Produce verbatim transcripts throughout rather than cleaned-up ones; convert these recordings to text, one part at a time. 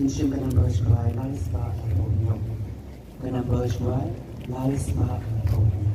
Shim ka number shuwa lai spah laiphew hynñiew. Ka number shuwa lai spah laiphew hynñiew.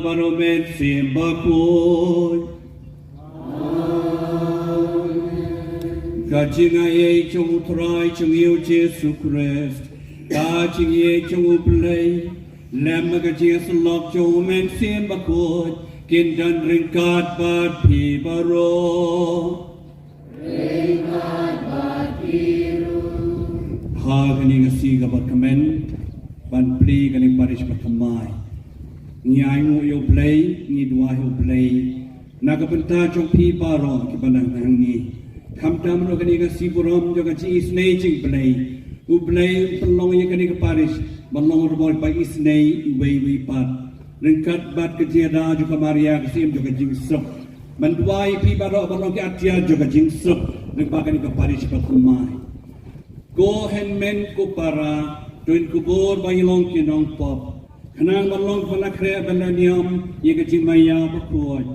Baromet sim bakhuid. Ka jingaiei jong U Trai jong ngi U Jisu Khrist, ka jingaiei jong U Blei, lem ka jingïasyllok jong U Mynsiem Bakhuid, kin don ryngkat bad phi baroh. Ha kane ka sngi kaba kmen ban plie kane ka parish ba thymmai, ngi ainguh ïa U Blei, ngi duwai ïa U Blei na ka bynta jong phi baroh kiba dang hangne. Khamtam ruh kane ka sngi burom jong ka jingisynei jong U Blei, U Blei un pynlong ïa kane ka parish ban long ruh ba isynei iwei iwei pat ryngkat bad ka jingïada jong ka Maria ka Syiem jong ka jingsuk. Ngi duwai ïa phi baroh ban long ki atiar jong ka jingsuk lyngba kane ka parish ba thymmai. Ko hynmen ko para, to ngin kubur ba ngin long ki nongpop, khnang ban long kiba la khreh ban da niam ïa ka jingmaïa bakhuid.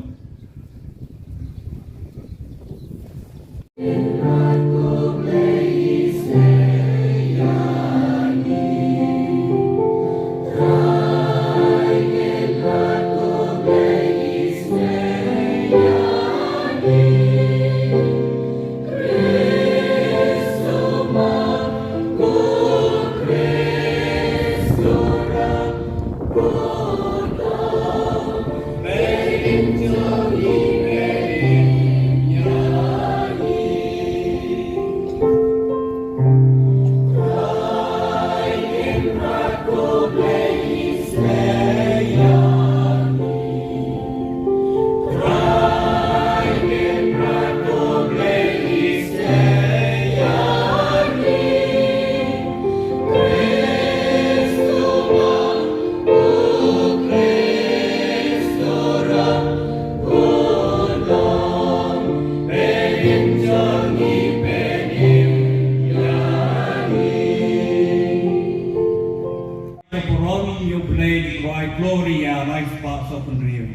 Burom ïa U Blei, Trai Gloria, lai spah sawphew hynriew.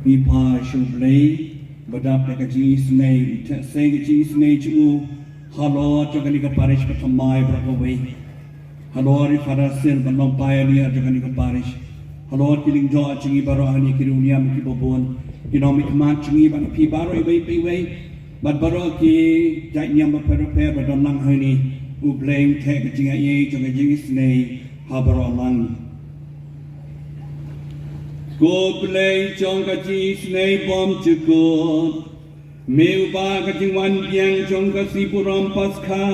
Ngi phai sha U Blei, ba dap da ka jingisynei, theh sei ka jingisynei jong u, halor jong kane ka parish ba thymmai baroh kawei. Halor i Father Sil ba long pioneer jong kane ka parish. Halor ki lyngdoh jong ngi baroh hangne ki riewniam kiba bun. Ki nongmihkhmat jong ngi bad phi baroh iwei pa iwei. Bad baroh ki jait niam bapher bapher ba don lang hangne. U Blei un theh ka jingai ei jong ka jingisynei ha baroh lang. Ko Blei jong ka jingisynei bymjukut, me uba ha ka jingwan biang jong ka sngi burom Paskha,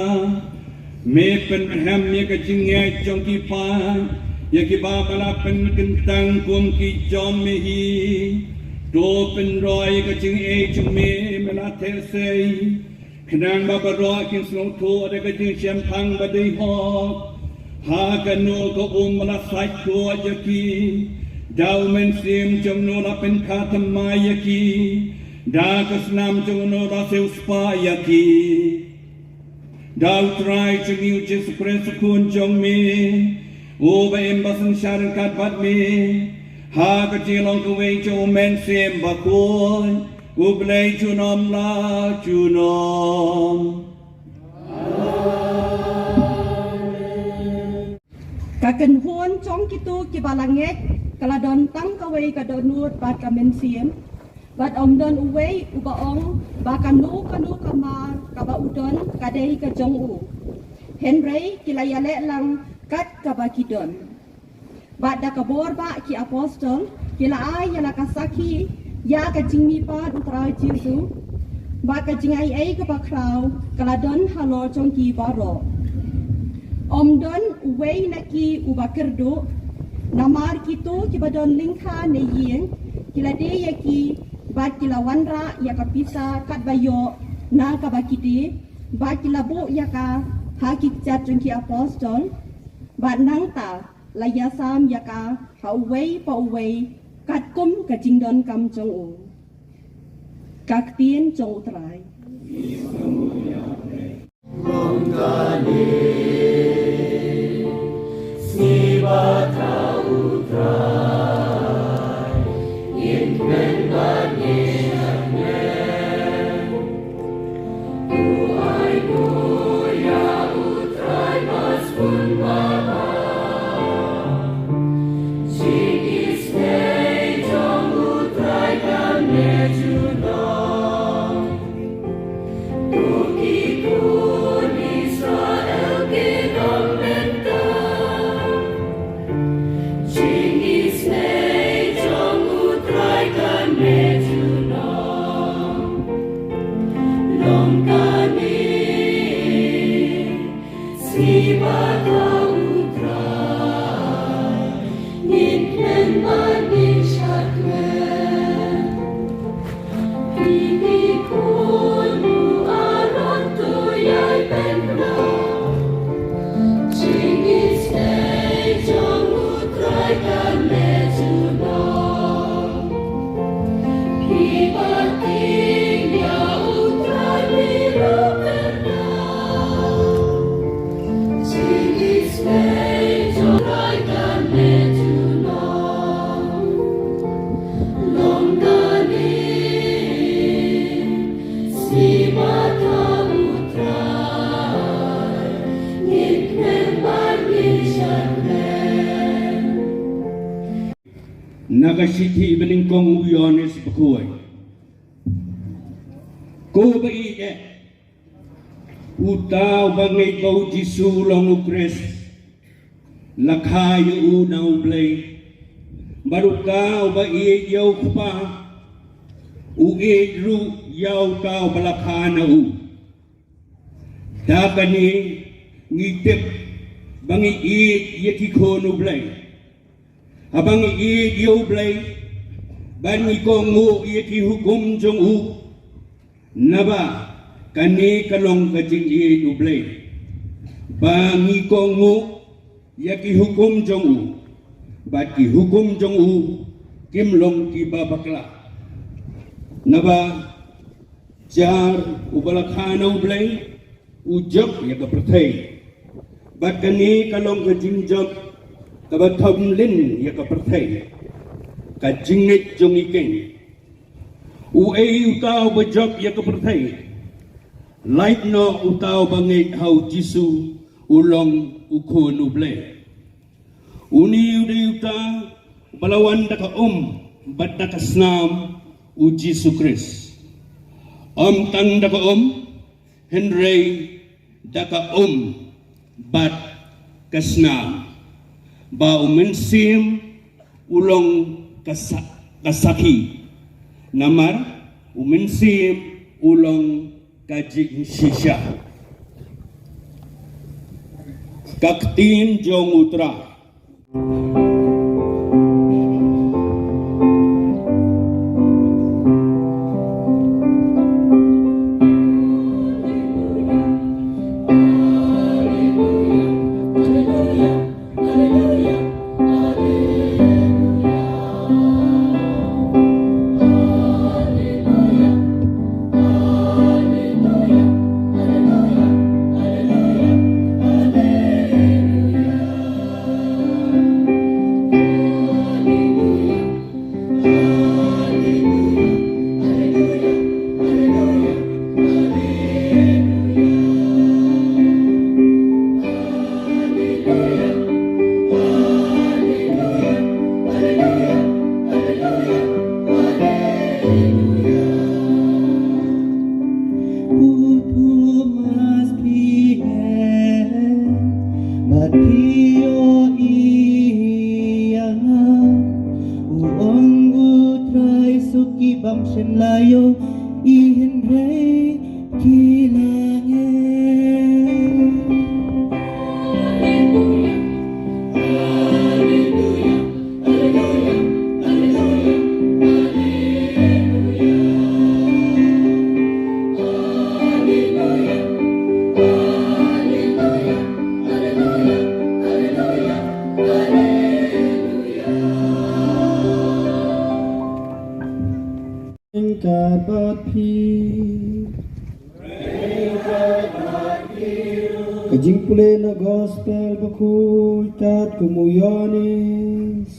me pynrhem ïa ka jingngeit jong ki paid, ïa kiba me la pynkyntang kum ki jong me hi. To pynroi ïa ka jingaiei jong me, me la theh sei, khnang ba baroh kin sngewthuh da ka jingshemphang ba dei hok ha kano ka um ba la sait khuid ïa ki. Da U Mynsiem jong no la pynkha thymmai ïa ki. Da ka snam jong no la siewspah ïa ki. Da U Trai jong ngi U Jisu Khrist U Khun jong me, uba im bad synshar ryngkat bad me ha ka jinglong kawei jong U Mynsiem Bakhuid, U Blei junom la junom. Ka kynhun jong kito kiba la ngeit ka la don tang kawei ka dohnud bad ka mynsiem. Bad ym don uwei uba ong ba kano kano ka mar kaba u don ka dei ka jong u. Hynrei ki la ïaleh lang kat kaba ki don. Bad da ka bor ba ki apostol ki la ai ïa la ka sakhi ïa ka jingmihpat U Trai Jisu. Bad ka jingai ei kaba khraw ka la don halor jong ki baroh. Ym don uwei na ki uba kyrduh, namar kito kiba don lyngkha ne ïing ki la die ïa ki, bad ki la wanrah ïa ka pisa katba ïoh na kaba ki die, bad ki la buh ïa ka ha ki kjat jong ki apostol. Bad nangta la ïasam ïa ka ha uwei pa uwei katkum ka jingdonkam jong u. Ka ktien jong U Trai. Na ka shithi ba nyngkong u Ïoannis Bakhuid. Ko ba ïeit, uta uba ngeit ba U Jisu u long U Khrist, la kha ïa u na U Blei. Bad uta uba ïeit ïa U Kpa, u ïeit ruh ïa uta uba la kha na u. Da kane ngi tip ba ngi ïeit ïa ki khun U Blei. Haba ngi ïeit ïa U Blei, bad ngi kohnguh ïa ki hukum jong u. Naba kane ka long ka jingïeit U Blei, ba ngi kohnguh ïa ki hukum jong u. Bad ki hukum jong u kim long kiba bakla. Naba jar uba la kha na U Blei u jop ïa ka pyrthei. Bad kane ka long ka jingjop kaba thom lin ïa ka pyrthei, ka jingngeit jong ngi keiñ. Uei uta uba jop ïa ka pyrthei? Lait noh uta uba ngeit ha U Jisu, u long u khun U Blei. Une u dei uta uba la wan da ka um bad da ka snam, U Jisu Khrist. Ym tang da ka um, hynrei da ka um bad ka snam, ba U Mynsiem u long ka sa-, ka sakhi. Namar U Mynsiem u long ka jingshisha. Ka ktien jong U Trai. U Thomas phi ngen bad phi ïohi ïa nga, u ong U Trai, suk ki bym shym la ïohi hynrei ki la ngen. Ryngkat bad phi. Ka jingpule na Gospel Bakhuid katkum u Ïoannis.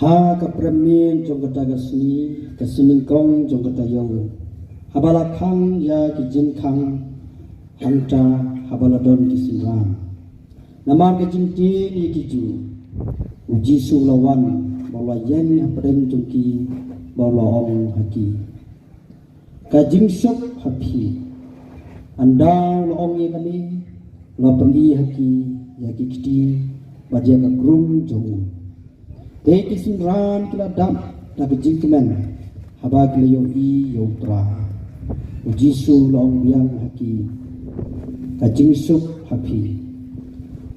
Ha ka prem miet jong kata ka sngi, ka sngi nyngkong jong kata ïew, haba la khang ïa ki jingkhang, hangta haba la don ki synran. Namar ka jingtieng ïa ki Jiw, U Jisu u la wan, bad u la ïeng hapdeng jong ki, bad u la ong ha ki. Ka jingsuk ha phi. Ynda u la ong ïa kane, u la pyni ha ki ïa ki kti bad ïa ka krung jong u. Te ki synran ki la dap da ka jingkmen haba ki la ïohi ïa U Trai. U Jisu u la ong biang ha ki, ka jingsuk ha phi.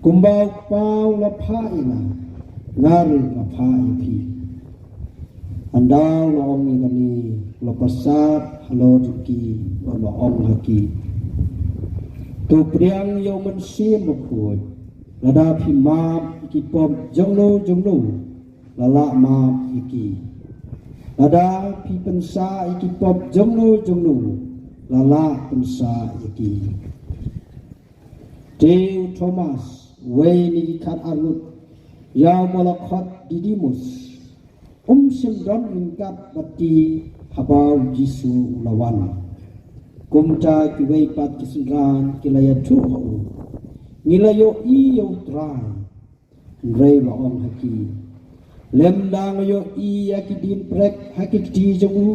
Kumba U Kpa u la phah ïa nga, nga ruh nga phah ïa phi. Ynda u la ong ïa kane, u la pyrshah halor jong ki, bad u la ong ha ki. To pdiang ïa U Mynsiem Bakhuid, lada phi map ïa ki pop jongno jongno, la lah map ïa ki. Lada phi pynsah ïa ki pop jongno jongno, la lah pynsah ïa ki. Te u Thomas, uwei na ki khatar ngut, ïa uba la khot Didimus, um shym don ryngkat bad ki haba U Jisu u la wan. Kumta kiwei pat ki synran ki la ïathuh ha u, ngi la ïohi ïa U Trai. Hynrei u la ong ha ki, lymda nga ïohi ïa ki dienprek ha ki kti jong u,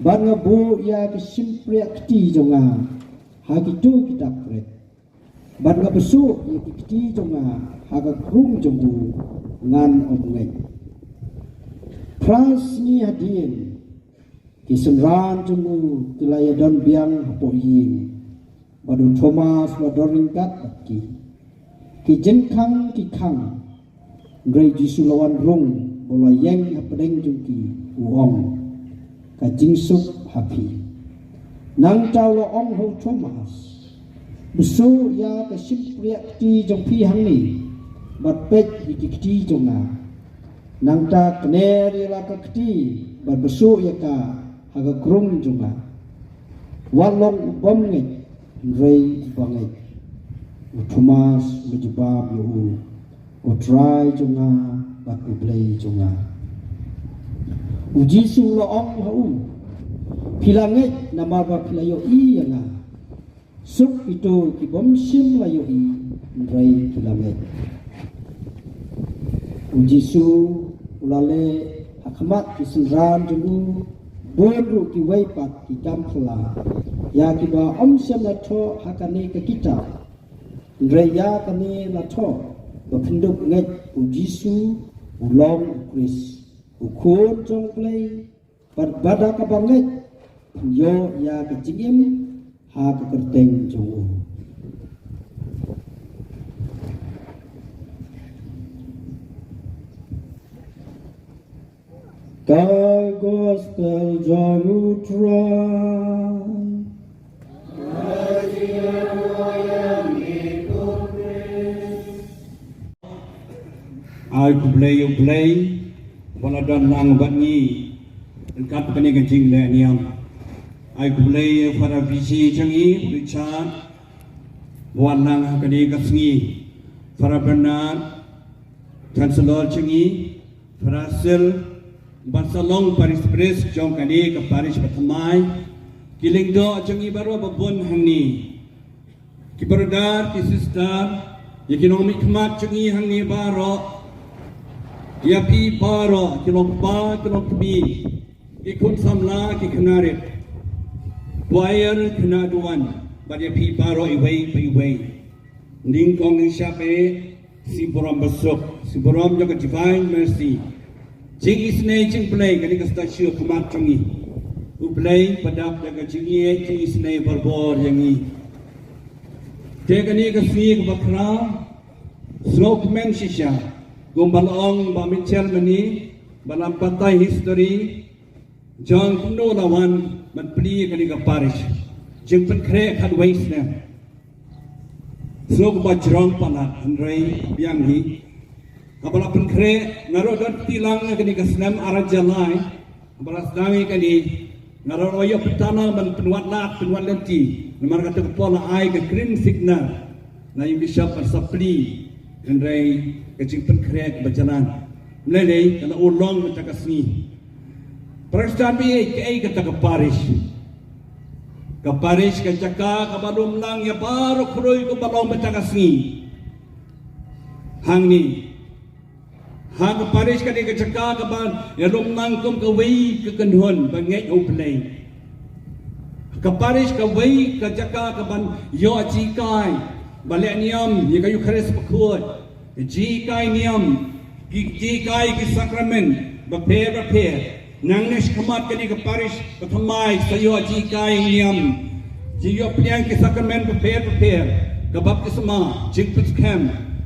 bad nga buh ïa ki shympriahkti jong nga ha kito ki dakprek, bad nga bsuh ïa ki kti jong nga ha ka krung jong u, ngan ym ngeit. Phra sngi hadien, ki synran jong u ki la ïadon biang hapoh ïing, bad u Thomas u la don ryngkat bad ki. Ki jingkhang ki khang, hynrei U Jisu u la wan rung, bad u la ïeng hapdeng jong ki, u ong, ka jingsuk ha phi. Nangta u la ong ha u Thomas, Bsuh ïa ka shympriah kti jong phi hangne, bad peit ïa ki kti jong nga. Nangta kner ïa la ka kti, bad bsuh ïa ka ha ka krung jong nga. Wat long u bym ngeit, hynrei u ba ngeit. U Thomas u la jubab ïa u, U Trai jong nga bad U Blei jong nga. U Jisu u la ong ha u, phi la ngeit namar ba phi la ïohi ïa nga. Suk ito ki bym shym la ïohi, hynrei ki la ngeit. U Jisu u la leh ha khmat ki synran jong u, bun ruh kiwei pat ki kam phylla, ïa kiba ym shym la thoh ha kane ka kitab. Hynrei ïa kane la thoh, ba phin dup ngeit U Jisu u long U Khrist, U Khun jong U Blei, bad ba da kaba ngeit phin ïoh ïa ka jingim ha ka kyrteng jong u. Ka gospel jong U Trai. Ai khublei ïa U Blei ba la don lang bad ngi ryngkat kane ka jingleh niam. Ai khublei ïa Father V C jong ngi, Richard, ba wan lang ha kane ka sngi. Father Bernard, Chancellor jong ngi, Father Sil, bad sa long parish priest jong kane ka parish ba thymmai, ki lyngdoh jong ngi baroh ba bun hangne. Ki brother, ki sister, ïa ki nongmihkhmat jong ngi hangne baroh, ïa phi baroh, ki long kpa, ki long kmie, ki khun samla, ki khynnah rit, choir, khynnah duwan, bad ïa phi baroh iwei pa iwei. Nyngkong nyngshap eh, shibun burom basuk, shibun burom jong ka Divine Mercy. Jingisynei jong U Blei, kane ka statue khmat jong ngi. U Blei un pyndap da ka jingïeit, jingisynei barabor ïa ngi. Te kane ka sngi kaba khraw, sngewkmen shisha, kumba la ong Bah Mitchell mynne, ba la batai history jong kumno la wan ban plie kane ka parish. Jingpynkhreh khatwei snem. Sngewbha jrong palat, hynrei biang hi. Haba la pynkhreh, nga ruh don kti lang ha kane ka snem ar hajar lai. Haba la sdang ïa kane, nga ruh la ïoh pyntanang ban pynwad lad, pynwad lynti. Namar kata ka por la ai ka green signal na ïing bishop ban sa plie. Hynrei ka jingpynkhreh kaba jlan. Ym lei lei, ka la urlong mynta ka sngi. Para Khristan baieit, kaei kata ka parish? Ka parish ka jaka kaba lum lang ïa baroh khrui kumba long mynta ka sngi. Hangne. Ha ka parish ka dei ka jaka kaba ïalum lang kum kawei ka kynhun ba ngeit ha U Blei. Ka parish kawei ka jaka kaban ïoh jinghikai ba leh niam ïa ka Eukharist bakhuid. Jinghikai niam, ki jinghikai ki sakramen bapher bapher. Nangne shakhmat kane ka parish ba thymmai sa ïoh jinghikai niam, jingïoh pdiang ki sakramen bapher bapher, ka baptisma, jingpynskhem,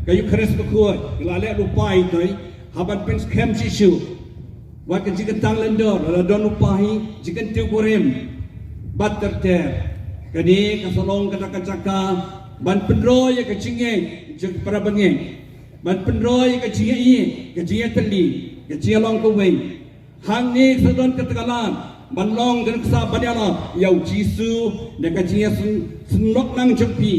ka Eukharist bakhuid, la leh lypa hi, haban pynskhem shisha. Wat ka jingkyntang lyngdoh, la don lypa hi, jingkyntiew kurim, bad ter ter. Kane ka sa long kata ka jaka ban pynroi ïa ka jingngeit jong para bangeit. Ban pynroi ïa ka jingïeit, ka jingïatylli, ka jingïalong kawei. Hangne sa don kata ka lad ban long ka nuksa ban ïalap ïa U Jisu da ka jingïasyn-, synlok lang jong phi.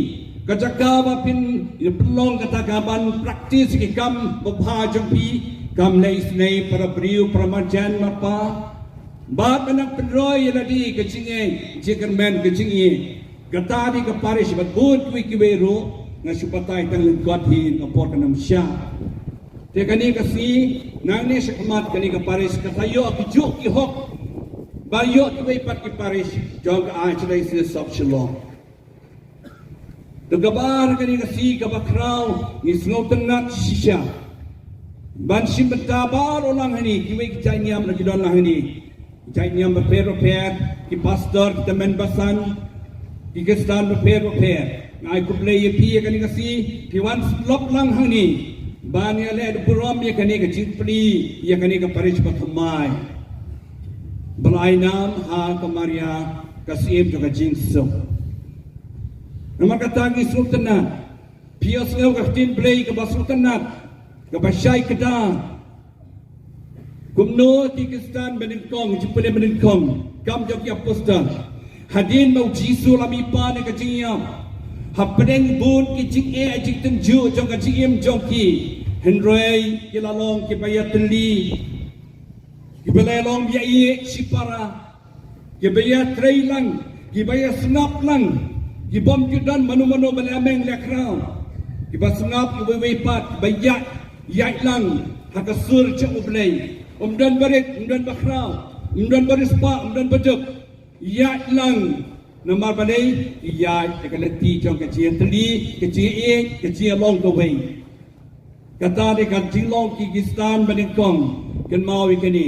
Ka jaka ba phin ïa pynlong kata ka ban practice ki kam babha jong phi. Kam leh isynei para briew, para marjan marpa. Bad ban nang pynroi ïa lade ka jingngeit, jingkyrmen, ka jingïeit. Kata dei ka parish bad bun kiwei kiwei ruh, nga shu batai tang lyngkot hi, ka por kan ym shah. Te kane ka sngi, nangne shakhmat kane ka parish, ka sa ïoh ki juk ki hok ba ïoh kiwei pat ki parish jong ka Archdiocese of Shillong. Te kaba ar kane ka sngi kaba khraw, ngi sngewtynnat shisha ban shim bynta baroh lang hangne, kiwei ki jait niam la ki don lang hangne. Jait niam bapher bapher, ki pastor, ki tymmen basan, ki Khristan bapher bapher. Nga ai khublei ïa phi ïa kane ka sngi, phi wan slok lang hangne ban ïaleh burom ïa kane ka jingplie ïa kane ka parish ba thymmai. Ba la ai nam ha ka Maria ka Syiem jong ka jingsuk. Namar kata ngi sngewtynnat. Phi ïohsngew ka ktien Blei kaba sngewtynnat, kaba shai kdar. Kumno ki Khristan ba nyngkong, ki pule ba nyngkong, kam jong ki apostol. Hadien ba u Jisu u la mihpat na ka jingïap, hapdeng bun ki jingeh jingtynjuh jong ka jingim jong ki, hynrei ki la long kiba ïatylli, kiba la long ba ïaieit shipara, kiba ïatrei lang, kiba ïasngap lang, ki bym ju don mano mano ba leh meng leh khraw, kiba sngap iwei iwei pat, kiba ïaid, ïaid lang ha ka sur jong U Blei. Ym don barit, ym don bakhraw, ym don bariewspah, ym don baduk. Ïaid lang. Namar balei? Ïaid da ka lynti jong ka jingïatylli, ka jingïaieit, ka jingïalong kawei. Kata dei ka jinglong ki Khristan ba nyngkong. Kynmaw ïa kane.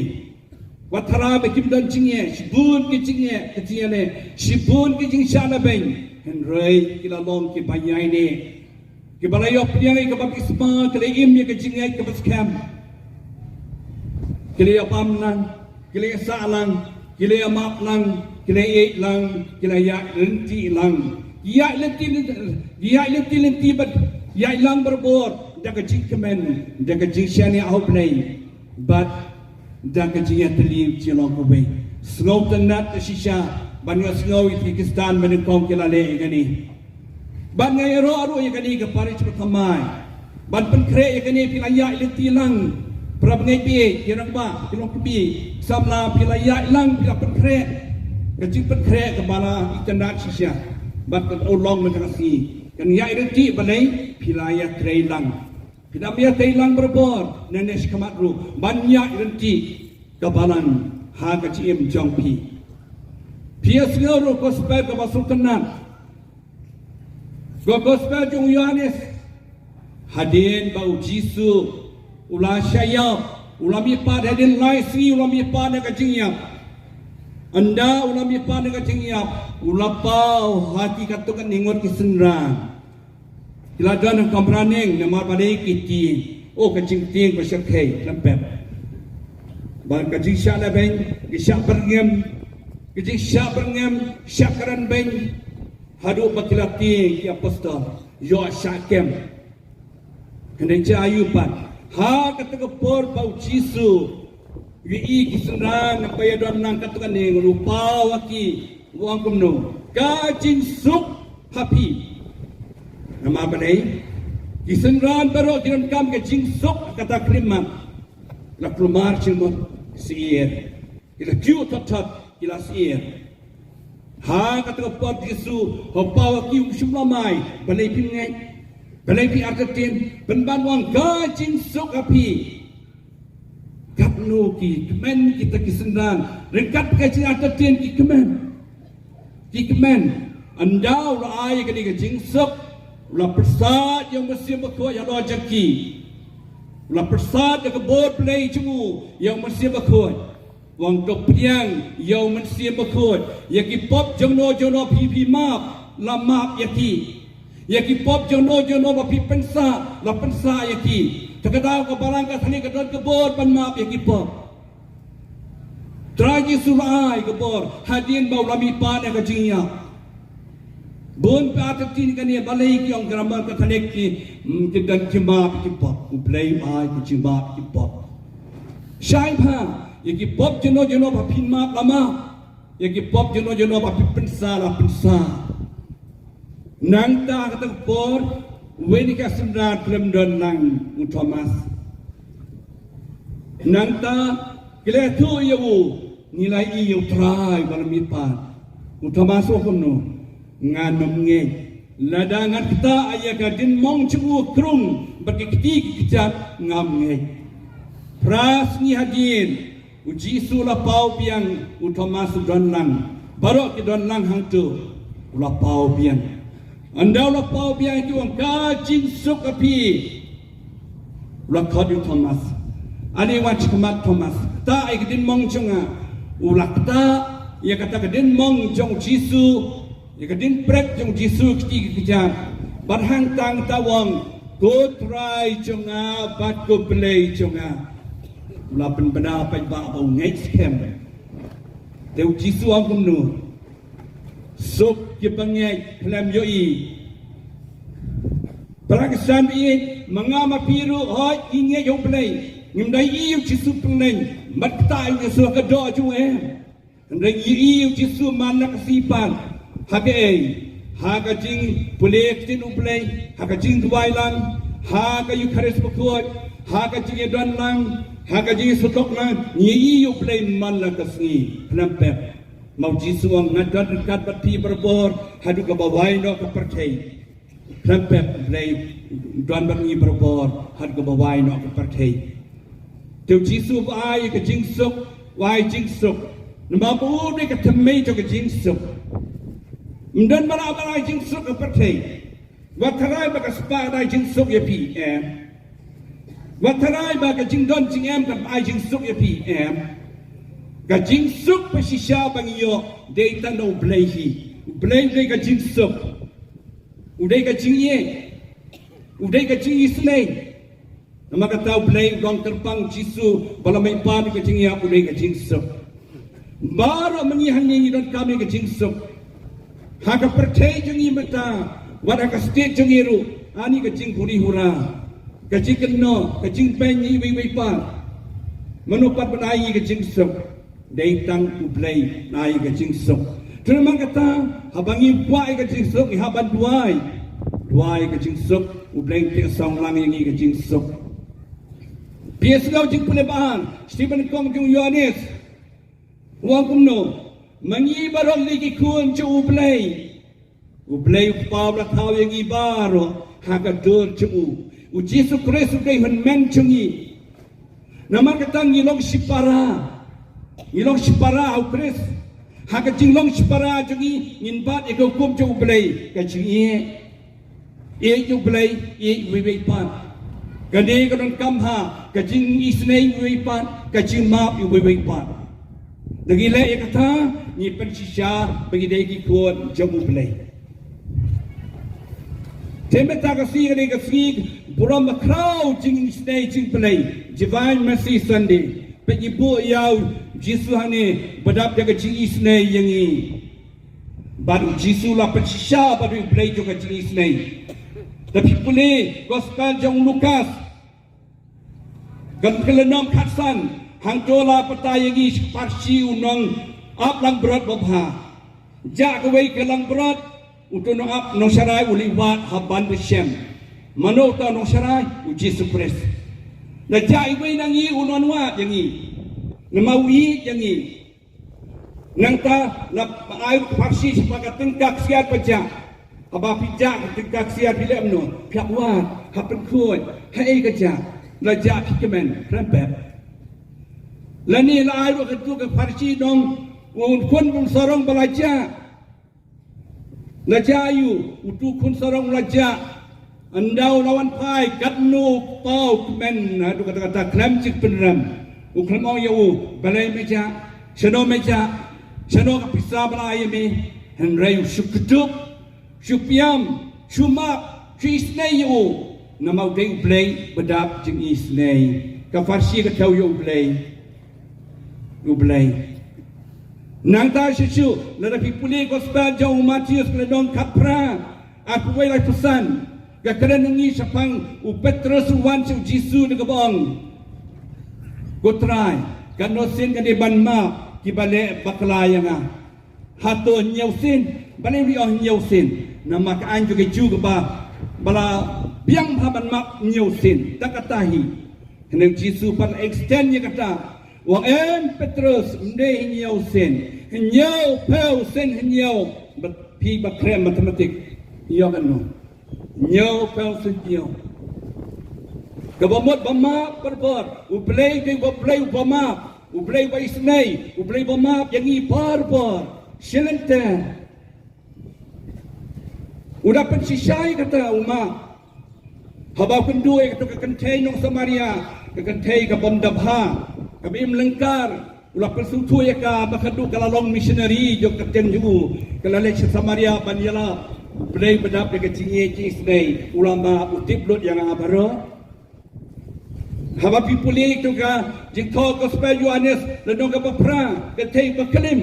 Wat tharai ba kim don jingeh, shibun ki jingeh, ki jingeh ne, shibun ki jingshah labeiñ, hynrei ki la long kiba ïaineh. Kiba la ïoh pdiang ïa ka baptisma, ki la im ïa ka jingngeit kaba skhem. Ki la ïabam lang, ki la ïasah lang, ki la ïamap lang, ki la ïeit lang, ki la ïaid lynti lang. Ki ïaid lynti, ki ïaid lynti lynti bad ïaid lang barabor da ka jingkmen, da ka jingshaniah ha U Blei, bad da ka jingïatylli jinglong kawei. Sngewtynnat shisha ban ïohsngew ïa ki Khristan ba nyngkong ki la leh ïa kane. Ban nga ïaroh ruh ïa kane ka parish ba thymmai. Ban pynkhreh ïa kane phi la ïaid lynti lang. Para bangeit ba ïeit, ki rangbah, ki longkmie, samla phi la ïaid lang, phi la pynkhreh. Ka jingpynkhreh kaba la itynnat shisha. Bad kan long mynta ka sngi. Kan ïaid lynti balei phi la ïatrei lang. Phi la ïatrei lang barabor, nangne shakhmat ruh. Ban ïaid lynti ka balang ha ka jingim jong phi. Phi ïohsngew ruh gospel kaba sngewtynnat. Ka gospel jong u Ïohannes. Hadien ba u Jisu u la shah ïap, u la mihpat, hadien lai sngi u la mihpat na ka jingïap. Ynda u la mihpat na ka jingïap, u la paw ha ki katto katne ngut ki synran. Ki la don ha kamra neng namar ba dei ki tieng. O ka jingtieng ba shyrkhei, lem pep. Ba ka jingshah labeiñ, ki shah byrngem, ki jingshah byrngem, shah kren beiñ. Haduh ba ki la tieng ki apostol, ïoh shah kem. Hynrei jia aïu pat, ha kata ka por ba u Jisu u ïohi ki synran ba ïadon lang katto katne ngut, u paw ha ki, u ong kumno, ka jingsuk ha phi. Namar balei? Ki synran baroh ki donkam ka jingsuk ha kata ka khyllipmat. La kulmar jingmut, syiar. Ki la kiew thot thot, ki la syiar. Ha kata ka por Jisu u paw ha ki, um shym la ong, balei phim ngeit? Balei phi artatien? Pynban u ong ka jingsuk ha phi. Katno ki kmen kita ki synran, ryngkat ka jingartatien ki kmen. Ki kmen, ynda u la ai kane ka jingsuk, u la pyrsad ïa u Mynsiem Bakhuid halor jong ki. U la pyrsad da ka bor Blei jong u ïa u Mynsiem Bakhuid. U ong to pdiang ïa u Mynsiem Bakhuid, ïa ki pop jongno jongno phi, phi map, la map ïa ki. Ïa ki pop jongno jongno ba phi pynsah, la pynsah ïa ki. Te ka daw ka balang ka thylliej ka don ka bor ban map ïa ki pop. Trai Jisu u la ai ka bor hadien ba u la mihpat na ka jingïap. Bun phi artatien kane, balei ki ong grammar Katholik ki, hmm, ki don ki map ki pop. U Blei u ai ki jingmap ki pop. Shai bha, ïa ki pop jongno jongno ba phi map la map. Ïa ki pop jongno jongno ba phi pynsah la pynsah. Nangta kata ka por, uwei na ki synran khlem don lang u Thomas. Nangta ki la ïathuh ïa u, ngi la ïohi ïa u Trai ba la mihpat. U Thomas u ong kumno? Ngan ym ngeit. Lada ngan ktah ïa ka diengmong jong u ha krung bad ki kti ki kjat, ngam ngeit. Phra sngi hadien, u Jisu u la paw biang, u Thomas u don lang. Baroh ki don lang hangto. U la paw biang. Ynda u la paw biang ki ong ka jingsuk ha phi. U la khot ïa u Thomas. Ani wan shakhmat Thomas. Ktah ïa ka diengmong jong nga. U la ktah ïa kata ka diengmong jong u Jisu. Ïa ka diengprek jong u Jisu ha ki kti ki kjat. Bad hangta u ong, ko Trai jong nga bad ko Blei jong nga. U la pynbna paidbah ba u ngeit skhem. Te u Jisu u ong kumno? Suk kiba ngeit khlem ïohi. Para Khristan, ïeit, ma nga ma phi ruh, hooid, ngi ngeit ïa U Blei. Ngim da ïohi ïa U Jisu pynleng, mat kata ïa u Jisu ha ka doh jong u, em. Hynrei ngi ïohi ïa U Jisu man la ka sngi pat. Ha kaei? Ha ka jingpule ktien U Blei, ha ka jingduwai lang, ha ka Eukharist bakhuid, ha ka jingïadon lang, ha ka jingsngewthuh lang, ngi ïohi ïa U Blei man la ka sngi. Khlem pep. Ma U Jisu u ong, nga don ryngkat bad phi barabor haduh kaba wai noh ka pyrthei. Khlem pep, U Blei u don bad ngi barabor haduh kaba wai noh ka pyrthei. Te U Jisu u ai ka jingsuk, u ai jingsuk. Namar ba u dei ka thymmei jong ka jingsuk. Ym don ba lah ban ai jingsuk ha pyrthei. Wat tharai ba ka spah kan ai jingsuk ïa phi, em. Wat tharai ba ka jingdon jingem kan ai jingsuk ïa phi, em. Ka jingsuk ba shisha ba ngi ïoh dei tang na U Blei hi. U Blei u dei ka jingsuk. U dei ka jingïeit. U dei ka jingisynei. Namar kata U Blei u long kyrpang, Jisu ba la mih pat, ka jingïap, u dei ka jingsuk. Baroh ma ngi hangne ngi donkam ïa ka jingsuk. Ha ka pyrthei jong ngi mynta, wat ha ka state jong ngi ruh, ani ka jingpuri hura, ka jingkynnoh, ka jingbeiñ ïa iwei iwei pat. Mano pat ban ai ïa ngi ka jingsuk? Dei tang U Blei un ai ka jingsuk. Te namar kata, haba ngi kwah ïa ka jingsuk, ngi hap ban duwai. Duwai ka jingsuk, U Blei un pynshong lang ïa ngi ka jingsuk. Phi sngew jingpule ba ar, shithi ba nyngkong jong u Ïoannis. U ong kumno? Ma ngi baroh lei ki khun jong U Blei. U Blei U Kpa u la thaw ïa ngi baroh ha ka dur jong u. U Jisu Khrist u dei u hynmen jong ngi. Namar kata ngi long shipara. Ngi long shipara ha U Khrist. Ha ka jinglong shipara jong ngi ngin bat ïa ka hukum jong U Blei, ka jingïeit. Ïeit ïa U Blei, ïeit iwei iwei pat. Kane ka donkam ha ka jingisynei iwei iwei pat, ka jingmap iwei iwei pat. Da ngi leh ïa kata, ngi pynshisha ba ngi dei ki khun jong U Blei. Te mynta ka sngi, kane ka sngi burom bakhraw jingisynei jong U Blei, Divine Mercy Sunday. Peit, ngi buh ïa U Jisu hangne ba dap da ka jingisynei ïa ngi. Bad U Jisu u la pynshisha ba u dei U Blei jong ka jingisynei. Lada phi pule Gospel jong u Lukas, ka lynnong khatsan, hangto la batai ïa ngi sha ka pharshi, u nongap langbrot babha. Jah kawei ka langbrot, uto u nongap, nongsharai u leit wad ha ban da shem. Mano uta u nongsharai? U Jisu Khrist. Lada jah iwei na ngi, un wan wad ïa ngi. Namar u ïeit ïa ngi. Nangta la ai u pharshi shaphang ka tyngka ksiar ba jah. Haba phi jah ka tyngka ksiar, phi leh kumno? Phi hap wad, hap pynkhuid. Haei ka jah? La jah, phi kmen, khlem pep. Lane la ai ruh katu ka pharshi, nong, u khun bym sarong ba la jah. La jah aïu? Utu u khun sarong la jah. Ynda u la wan phai, katno u kpa u kmen, haduh katta katta, khlem jingpynrem. U khlem ong ïa u, balei me jah, shano me jah, shano ka pisa ba la ai ïa me. Hynrei u shu kdup, shu pynïap, shu map, shu isynei ïa u. Namar u dei U Blei ba dap jingisynei. Ka pharshi ka thew ïa U Blei. U Blei. Nangta shisha, lada phi pule Gospel jong u Mathaios, ka lynnong khatphra, arphew wei, laiphew san, ka kren ïa ngi shaphang u Petros u wan sha u Jisu da kaba ong, Ko Trai, katno sien ngan dei ban map kiba leh bakla ïa nga? Hato hynñiew sien? Balei u ong hynñiew sien? Namar ka aiñ jong ki Jiw kaba, ba la biang bha ban map hynñiew sien. Tang katta hi. Hynrei u Jisu pat la extend ïa kata. U ong, em Petros, ym dei hynñiew sien. Hynñiewphew sien hynñiew. Bad phi ba khreh mathematic, ïoh katno? Hynñiewphew sien hynñiew. Kaba mut ba map barabor. U Blei u dei U Blei uba map. U Blei uba isynei. U Blei uba map ïa ngi barabor. Shi lynter. U da pynshisha ïa kata, u map. Haba u kynduh ïa kata ka kynthei nong Samaria, ka kynthei ka bym da bha, kaba im lyngkar, u la pynsngewthuh ïa ka ba ka duh ka la long missionary jong ka ktien jong u, ka la leit sha Samaria ban ïalap. U Blei ba dap da ka jingïeit jingisynei, u la map, u tip lut ïa nga baroh. Haba phi pule ïa kata ka Jingthoh Gospel Ïoannis, lynnong kaba phra, ka kynthei ba klim.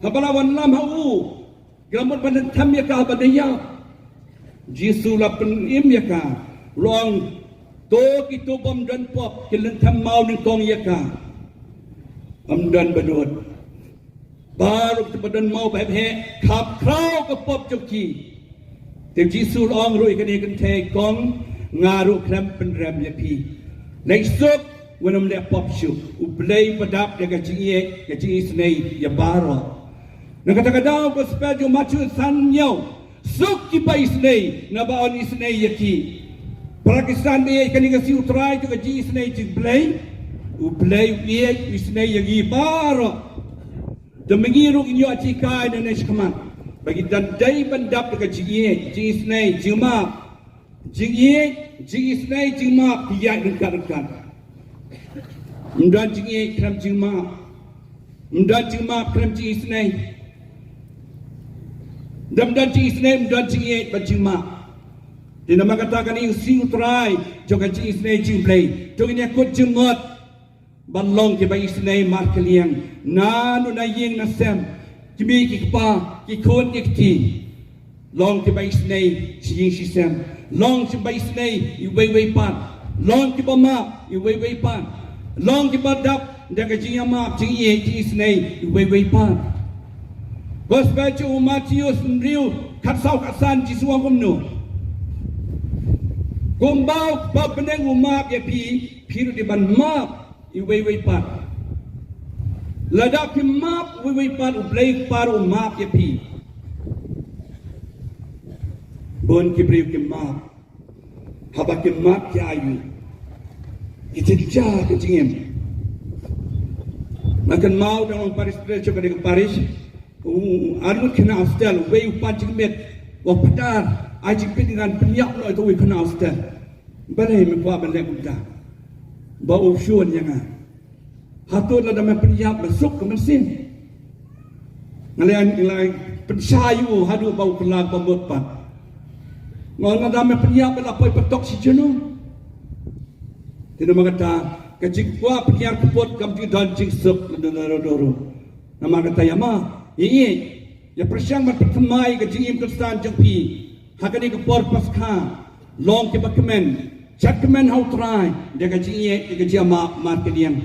Haba la wanlam ha u, ka la mut ban them ïa ka ban da ïap. Jisu la pynim ïa ka, u ong, to kito bym don pop kin lynthem maw nyngkong ïa ka. Ym don ba don. Baroh kito ba don maw ba heh, kham khraw ka pop jong ki. Te Jisu u ong ruh ïa kane ka kynthei, kong, nga ruh khlem pynrem ïa phi. Leit suk, wat nym leh pop shuh. U Blei u pyndap ïa ka jingïeit, ka jingisynei ïa baroh. Na kata ka daw, gospel jong u Mathaios san hynñiew. Suk kiba isynei, naba yn isynei ïa ki. Para Khristan ba ïeit, kane ka sngi U Trai, to ka jingisynei jong U Blei. U Blei u ïeit, u isynei ïa ngi baroh. Te ma ngi ruh ngin ïoh jinghikai nangne shakhmat. Ba ngi dang dei ban dap da ka jingïeit, jingisynei, jingmap. Jingïeit, jingisynei, jingmap, ki ïaid ryngkat ryngkat. Ym don jingïeit khlem jingmap. Ym don jingmap khlem jingisynei. Ym don jingisynei, ym don jingïeit bad jingmap. Te namar kata kane ka sngi U Trai, jong ka jingisynei jong U Blei. To ngin ïakut jingmut. Ban long kiba isynei markylliang. Na nut na ïing na sem. Ki kmie ki kpa, ki khun ki kti. Long kiba isynei shi ïing shi sem. Long kiba isynei iwei iwei pat. Long kiba map iwei iwei pat. Long kiba dap da ka jingïamap, jingïeit, jingisynei iwei iwei pat. Gospel jong u Mathaios hynriew, khatsaw khatsan, Jisu u ong kumno? Kumba u Kpa bneng u map ïa phi, phi ruh dei ban map iwei iwei pat. Lada phi map iwei iwei pat, U Blei u Kpa ruh u map ïa phi. Bun ki briew ki map. Haba ki map ki ïa aïu? Ki jingjia ka jingim. Nga kynmaw dang long parish priest jong kane ka parish. U, u, arngut khynnah hostel, uwei u pan jingmit, u ong, Patar, ai jingbit ngan pynïap noh ïa uwei u khynnah hostel. Balei me kwah ban leh kumta? Ba u shun ïa nga. Hato lada me pynïap me suk ka mynsiem? Nga la, nga la pynshai ïa u haduh ba u kylla ba mut pat. Nga ong, lada me pynïap me la poi patok shi junom. Te namar kata ka jingkwah pynïar kyput kam ju don jingsuk lada lada ruh. Namar kata ïa ma, ïa ïa, ïa pyrshang ban pynthymmai ka jingim Khristan jong phi. Ha kane ka por Paskha, long kiba kmen, jot kmen ha U Trai da ka jingïeit, da ka jingmap markylliang.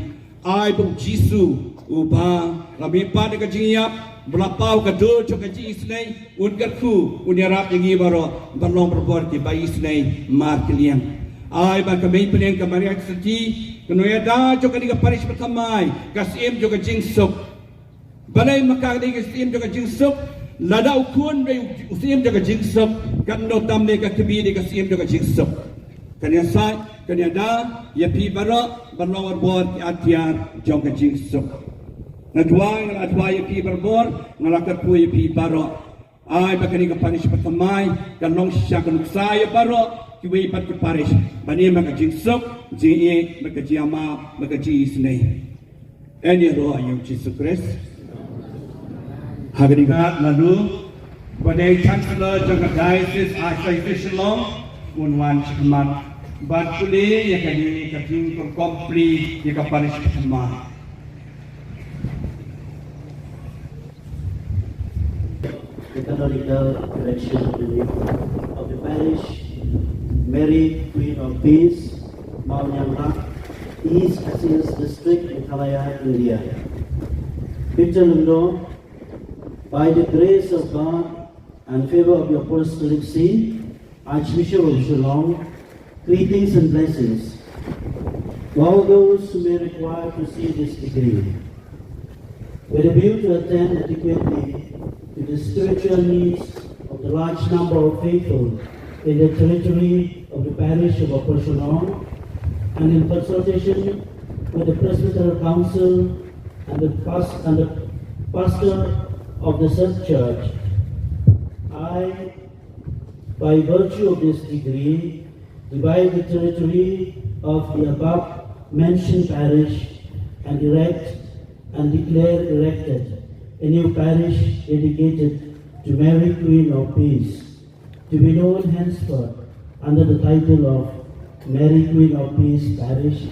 Ai ba U Jisu uba la mihpat da ka jingïap, ba la paw ka dur jong ka jingisynei, un kyrkhu, un ïarap ïa ngi baroh ban long barabor kiba isynei markylliang. Ai ba ka mei pynïeng ka Maria Theisotti kan ïada jong kane ka parish bathymmai ka syiem jong ka jingsuk. Balei ma ka dei ka syiem jong ka jingsuk? Lada u khun dei u syiem jong ka jingsuk, katno tam ne ka kmie dei ka syiem jong ka jingsuk. Kan ïasaid, kan ïada ïa phi baroh ban long barabor ki atiar jong ka jingsuk. Nga duwai, nga la duwai ïa phi barabor, nga la kyrkhu ïa phi baroh. Ai ba kane ka parish bathymmai kan long shisha ka nuksa ïa baroh kiwei pat ki parish ban im ha ka jingsuk, jingïeit bad ka jingïamap bad ka jingisynei. Yn ïaroh ïa U Jisu Khrist. Ha kane ka, naduh ba dei Chancellor jong ka Diocese Archdiocese Shillong un wan shakhmat ban pule ïa kane ka jingpynkompli ïa ka parish bathymmai. The canonical direction of the parish, Mary, Queen of Peace, Mawniangla, East Khasi Hills District, Meghalaya, India. Victor Lyngdoh, by the grace of God and favor of your apostolic see, Archbishop of Shillong, greetings and blessings to all those who may require to see this degree. With a view to attend adequately to the spiritual needs of the large number of faithful in the territory of the parish of Upper Shillong, and in consultation with the Presbyteral Council and the past-, and the pastor of the said church, I by virtue of this degree, divide the territory of the above mentioned parish and erect and declare erected a new parish dedicated to Mary Queen of Peace, to be known henceforth under the title of Mary Queen of Peace Parish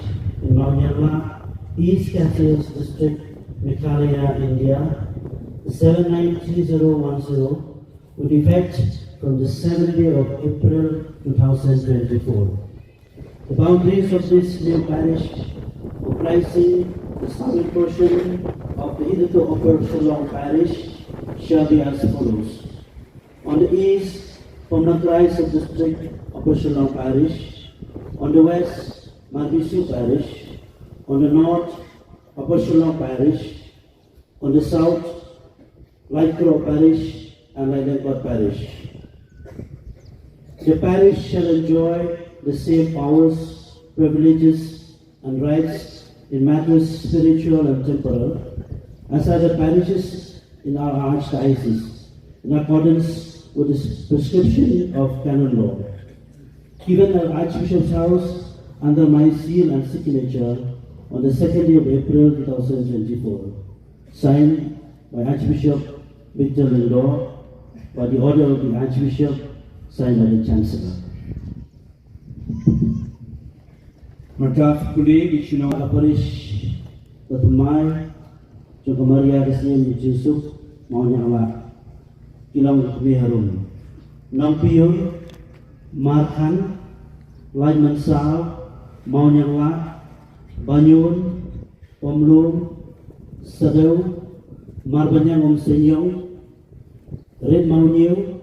in Mawniangla, East Khasi Hills District, Meghalaya, India, seven nine three zero one zero, with effect from the seventh day of April two thousand twenty-four. The boundaries of this new parish, comprising the southern portion of the hitherto Upper Shillong Parish, shall be as follows. On the east, Pomnakrai Sub-District, Upper Shillong Parish. On the west, Marbisu Parish. On the north, Upper Shillong Parish. On the south, Laikro Parish and Lailengkot Parish. The parish shall enjoy the same powers, privileges, and rights in matters spiritual and temporal as other parishes in our archdiocese, in accordance with the prescription of canon law. Given at Archbishop's House under my seal and signature on the second day of April two thousand twenty-four. Signed by Archbishop Victor Lyngdoh, by the order of the Archbishop, signed by the Chancellor. Mynta sa pule ki shnong ka parish, ka thymmai jong ka Maria ka Syiem Jingsuk, Mawnianglah, ki long ka kmie harum. Nongpyiur, Markhan, Laitumkhrah, Mawnianglah, Baniun, Pomlum, Sadew, Marbaniang Umseiñiong, Rit Mawñiew,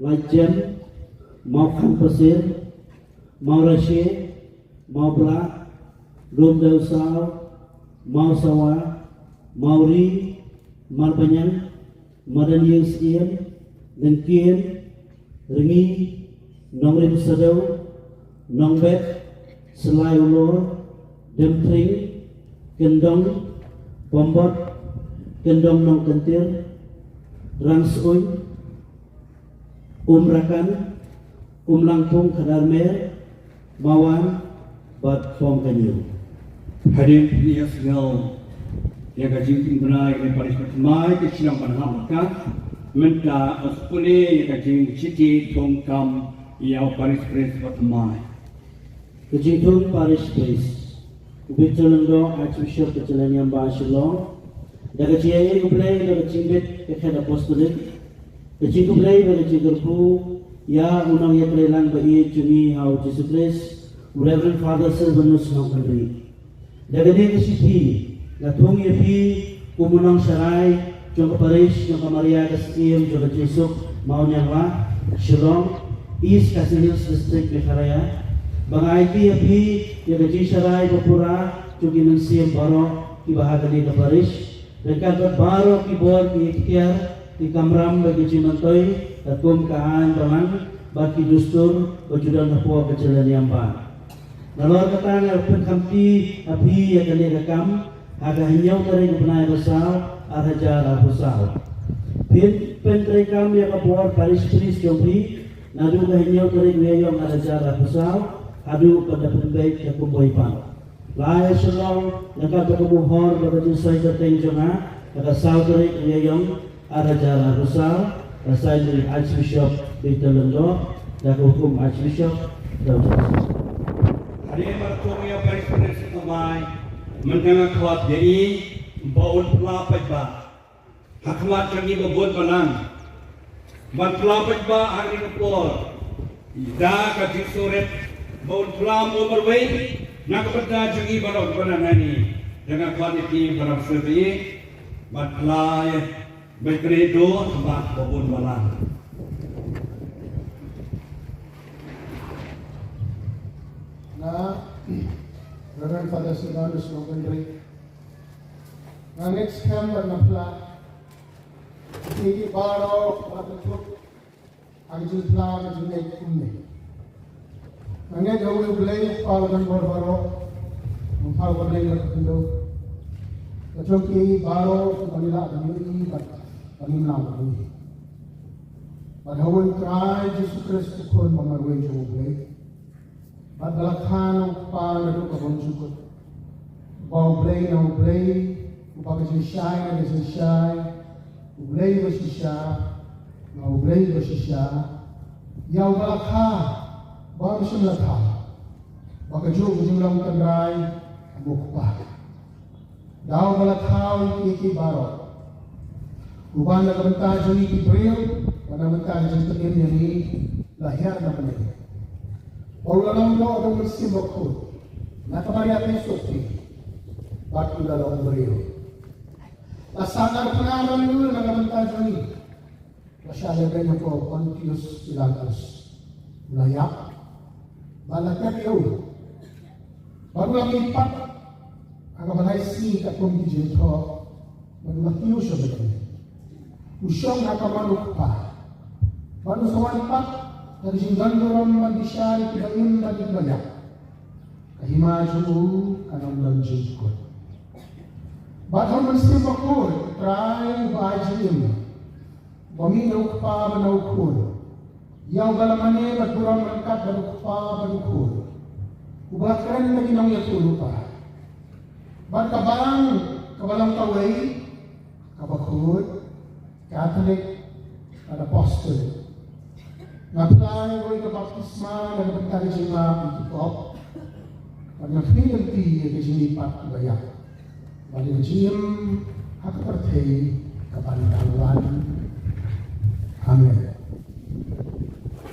Laijem, Mawkhan Pasir, Mawrashe, Mawblah, Lumdewsaw, Mawsawa, Mawri, Marbaniang, Madan Ïing Syiem, Lyngkien, Rngi, Nongrim Sadew, Nongbet, Slai Ulor, Demthring, Kyndong, Pombot, Kyndong Nongkyntir, Rangsuin, Umrakan, Umlangpung Khadarmer, Mawan, bad Pom Kñiew. Hadien phi ïa sngew ïa ka jingpynbna ïa ka parish bathymmai, ka shnong ban hap ka, mynta sa pule ïa ka jingshithi thung kam ïa u parish priest bathymmai. Ka jingthung parish priest. U Victor Lyngdoh, Archbishop ka Jylla Niam Bah Shillong. Da ka jingaiei U Blei, da ka jingbit ka khet apostolic, ka jingkhublei bad ka jingkyrkhu ïa u nongïatreilang ba ïeit jong ngi ha u Jisu Khrist, u Reverend Father Silvanus Nongkynrih. Da kane ka shithi nga thung ïa phi kum u nongsharai jong ka parish jong ka Maria ka Syiem jong ka Jingsuk, Mawnianglah, Shillong, East Khasi Hills District, Meghalaya, ba nga aiti ïa phi ïa ka jingsharai ba pura jong ki mynsiem baroh kiba ha kane ka parish, ryngkat bad baroh ki bor, ki ikhtiar, ki kamram bad ki jingmyntoi katkum ka aiñ balang bad ki dustur ba ju don hapoh ka Jylla Niam Bah. Nalor kata nga pynkhamti ha phi ïa kane ka kam ha ka hynñiew tarik u bnai ba saw, ar hajar arphew saw. Phin pyntreikam ïa ka bor parish priest jong phi naduh ka hynñiew tarik u Ïaïong ar hajar arphew saw haduh ban da pynbeit ïa ka kumwei pat. La ïa shlong ïa kata ka mohor bad ka jingsoi kyrteng jong nga ha ka saw tarik u Ïaïong ar hajar arphew saw, ka sign u Archbishop Victor Lyngdoh, da ka hukum Archbishop Dr. Hadien ba la thung ïa u parish priest bathymmai, mynta nga khlad ïa i ba un phla paidbah ha khmat jong ngi ba bun balang. Ban phla paidbah ha kane ka por da ka jingsngewrit ba un phla mo marwei na ka bynta jong ngi baroh kiba na ngi. Da nga khlad ïa ki ba nang sngewthuh ban phla ïa Bad kane to, ba, ba bun balang. Nga, Reverend Father Silvanus Nongkynrih, nga ngeit skhem bad nga phla ïa ki baroh ba la pynthut ha ka jingphla ka jingngeit kumne. Nga ngeit ha uwei U Blei, U Kpa uba don bor baroh, uba pynpaw ka bneng bad ka khyndew. Ka jong ki baroh kiba ngi lah ban ïohi bad ban ïohnam ha uwei. Bad ha uwei U Trai Jisu Khrist, U Khun ba marwei jong U Blei. Bad ba la kha na U Kpa naduh ka bymjukut. Ba U Blei na U Blei, Uba ka jingshai na ka jingshai, U Blei uba shisha na U Blei uba shisha, ïa uba la kha ba ym shym la kha, ba kajuh ka jinglong tynrai, U Kpa. Da uba la khaw ïa ki baroh, Uba na ka bynta jong ngi ki briew, uba na ka bynta jong ngi, la hiar na bynta. Uba la long doh da u Mynsiem Bakhuid na ka Maria Theisotti, bad u la long briew. La sah arphew ar na ka bynta jong ngi. La shah lehbeiñ ha u Pontius Pilatus. U la ïap bad la tep ïa u. Bad u la mih pat ha kaba lai sngi katkum ki jingthoh. Bad u la kiew sha bneng. U shong ha ka mon u Kpa. Bad u sa wan pat da ka jingdon burom ban bishar ïa kiba im bad ïa kiba ïap. Ka hima jong u kan ym don jingkut. Bad ha u Mynsiem Bakhuid, u Trai uba ai jingim, uba mih na u Kpa bad na u Khun. Ïa uba la mane bad burom ryngkat bad u Kpa bad u Khun. Uba la kren da ki nongïathuhlypa. Bad ka balang kaba long kawei, kaba khuid, Katholik bad Apostolic. Nga pynlong ïa ka baptisma na ka bynta ka jingmap ïa ki pop. Bad nga khmih lynti ïa ka jingmihpat kiba ïap bad ïa ka jingim ha ka pyrthei kaban dang wan. Amen.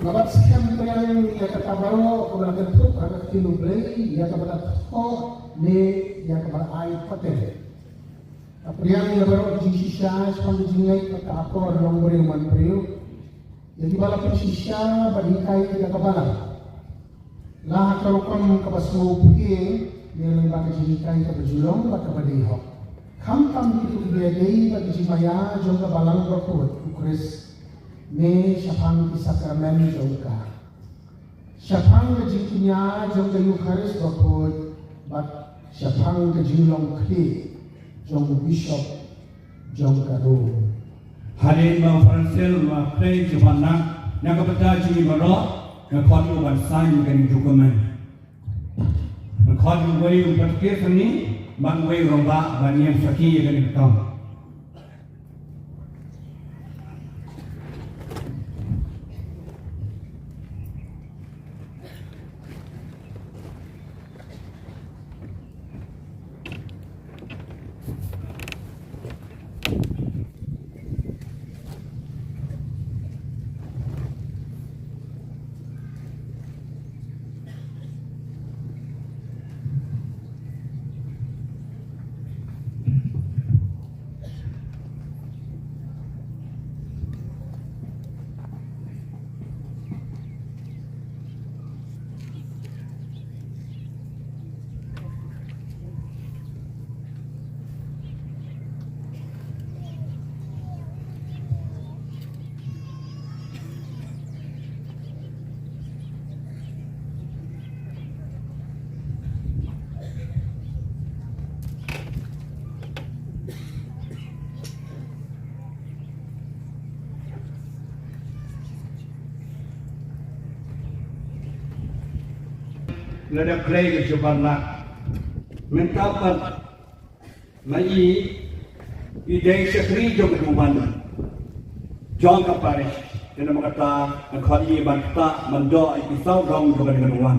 Nga bat skhem pyrshang ïa kata baroh kaba la kynthup ha ka ktien U Blei, ïa kaba la thoh ne ïa kaba la ai pateng. Nga pyrshang ïa baroh ki jingshisha shaphang ka jingngeit bad ka akor longbriew manbriew. Ïa kiba la pynshisha bad hikai ïa ka balang, la ha ka rukom kaba sngewphieng ne lyngba ka jinghikai kaba ju long bad kaba dei hok. Khamtam kito kiba ïadei bad ka jingmaïa jong ka Balang Bakhuid U Khrist ne shaphang ki sakramen jong ka. Shaphang ka jingkñia jong ka Eukharist Bakhuid bad shaphang ka jinglong khlieh jong u Bishop jong ka Rome. Hadien ba u Francis u la khlei jubab na ka bynta jong ngi baroh, nga khot ïa u ban sign ïa kane ka document. Nga khot ïa uwei u patkir hangne bad uwei u rangbah ban ïeng sakhi ïa kane ka kam. Lada khlei ka jubab na mynta pat. Nga i, i dei shakri jong ka duwan jong ka parish. Te namar kata nga khot i ban kta ban doh ïa ki saw dong jong ka duwan.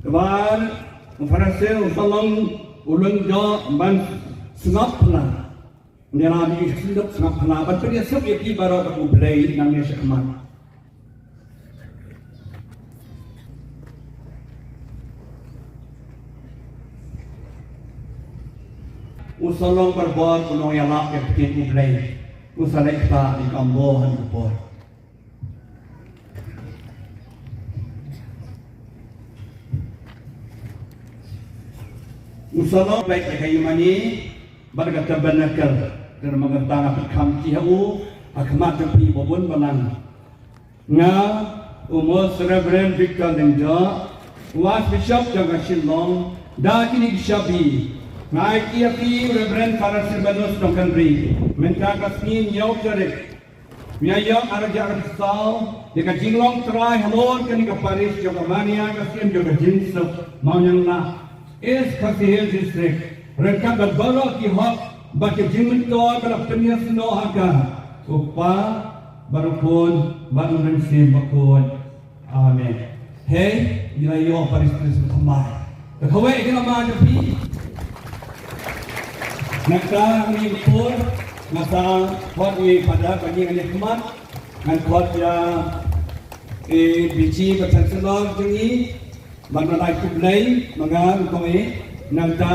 Kaba u Pharisi u sa long u lyngdoh ban sngap na. Ngi la dei sngap na ban pynïasuk ïa ki baroh bad U Blei nangne shakhmat. U sa long barabor u nongïalap ïa ka ktien U Blei. U sa leit kata ïa ka ambo ha kane ka por. U sa long beit ïa ka ïingmane bad ka tabernacle. Te namar kata nga pynkham ki ha u ha khmat jong phi ba bun balang. Nga, u Most Reverend Victor Lyngdoh, u Archbishop jong ka Shillong, da kine ki shabi, nga ai ïa phi u Reverend Father Silvanus Nongkynrih, mynta ka sngi hynñiew tarik u Naiïong ar hajar arphew saw, Ïa ka jinglong trai halor kane ka parish jong ka Mania, ka siem jong ka jingsuk Mawnianglah, East Khasi Hills District, ryngkat bad baroh ki hok bad ki jingmyntoi ba la pynïasnoh ha ka, u Kpa bad u Khun bad u Mynsiem Bakhuid. Amen. Hei, ngi la ïoh parish priest thymmai. Ka kawei ka la ma jong phi. Nangta ngi pur, nga sa khot ïa i Father ba ngi ngan ïa khmat, ngan khot ïa i Bichi ba Chancellor jong ngi, ban ban ai khublei ma nga, kong i, nangta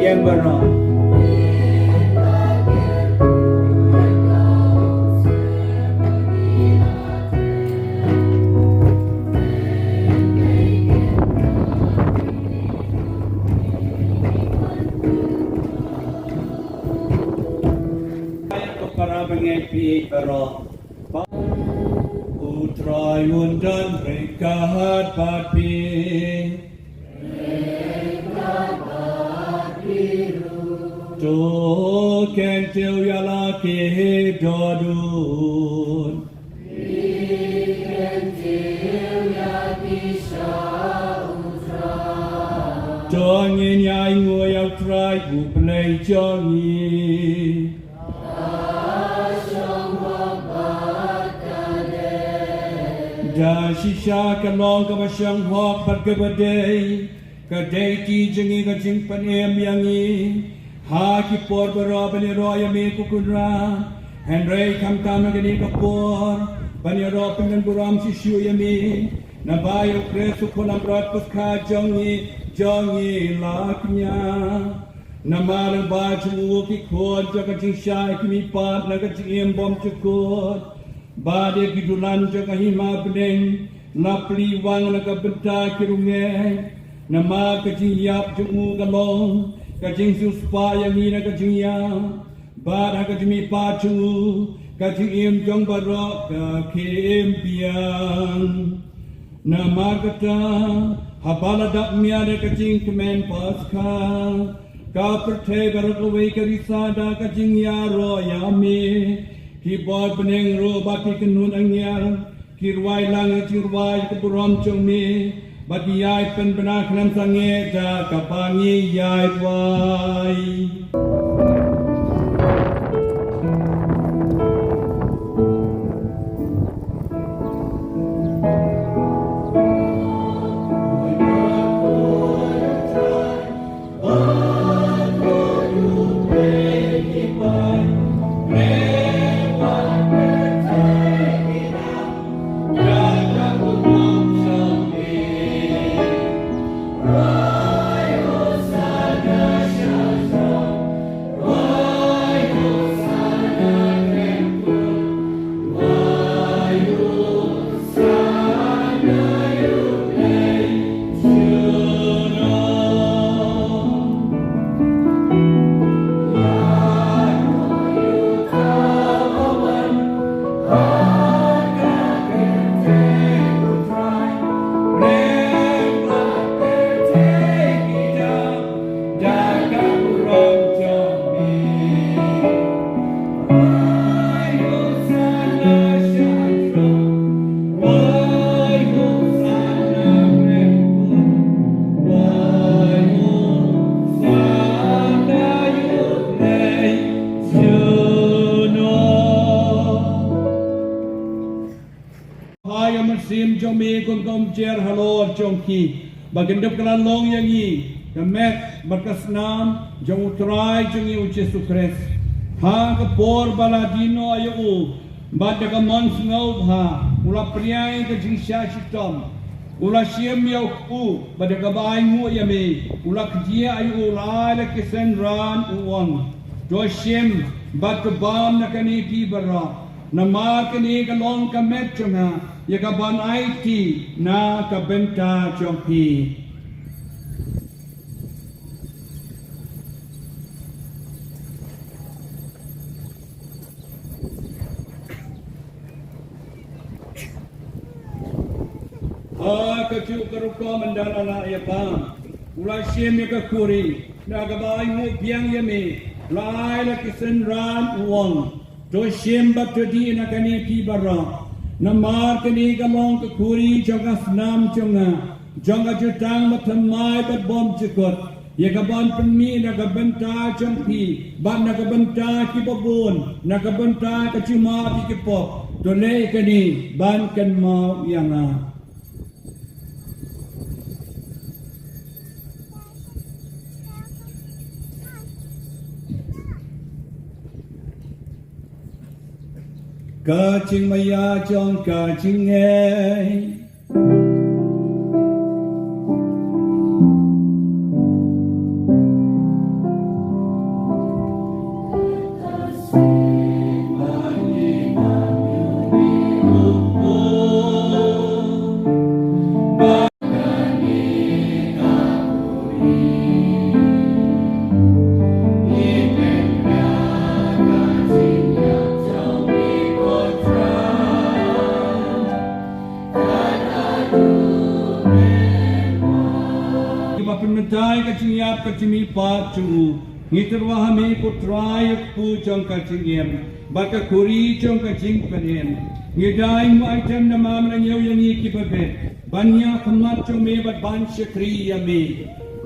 Ïeng baroh. baroh. U Trai un don ryngkat bad phi. To kyntiew ïa la ki dohnud. To ngin ïainguh ïa U Trai U Blei jong ngi. Da shisha ka long kaba shong hok bad kaba dei, ka dei ti jong ngi ka jingpynim ïa ngi ha ki por baroh ban ïaroh ïa me ko Kynrad. Hynrei khamtam ha kane ka por ban ïaroh pynban burom shisha ïa me, naba ïa U Khrist U Khun langbrot paskha jong ngi, jong ngi la kñia. Namar lyngba jong u ki khun jong ka jingshai ki mihpat na ka jingim bymjukut. Bad ïa ki dulan jong ka hima bneng la plie wang na ka bynta ki rungek. Namar ka jingïap jong u ka long ka jingsiewspah ïa ngi na ka jingïap. Bad ha ka jingmihpat jong u ka jingim jong baroh ka khim biang. Namar kata, haba la dap miet ïa ka jingkmen Paskha, ka pyrthei baroh kawei ka risa da ka jingïaroh ïa me. Ki bor bneng ruh bad ki kynhun angel ki rwai lang ïa ka jingrwai ïa ka burom jong me, bad ki ïai pynbna khlem sangeh da kaba ngi ïai rwai. Ai ïa u mynsiem jong me kum ka umjer halor jong ki, ba kin dep kylla long ïa ngi ka met bad ka snam jong U Trai jong ngi U Jisu Khrist. Ha ka por ba la die noh ïa u bad da ka mon sngewbha u la pdiang ïa ka jingshah shitom. U la shim ïa u bad da kaba ainguh ïa me u la kdiah ïa u, u la ai la ki synran, u ong, to shim bad to bam na kane phi baroh. Namar kane ka long ka met jong nga, ïa kaban aiti na ka bynta jong phi. Ha kajuh ka rukom ynda la lah ïa bam, u la shim ïa ka khuri, da kaba ainguh biang ïa me, u la ai la ki synran, u ong, to shim bad to dih na kane phi baroh. Namar kane ka long ka khuri jong ka snam jong nga, jong ka jutang bathymmai bad bymjukut, ïa kaban pynmih na ka bynta jong phi bad na ka bynta kiba bun, na ka bynta ka jingmap ïa ki pop. To leh kane ban kynmaw ïa nga. Ka jingmaïa jong ka jingngeit. Mynta ïa ka jingïap ka jingmihpat jong u, ngi tyrwa ha me ko Trai ïa ka kpu jong ka jingim bad ka khuri jong ka jingpynim. Ngi dei mo ai tem namar me la ñiew ïa ngi kiba bit ban ïakhmat jong me bad ban shakri ïa me.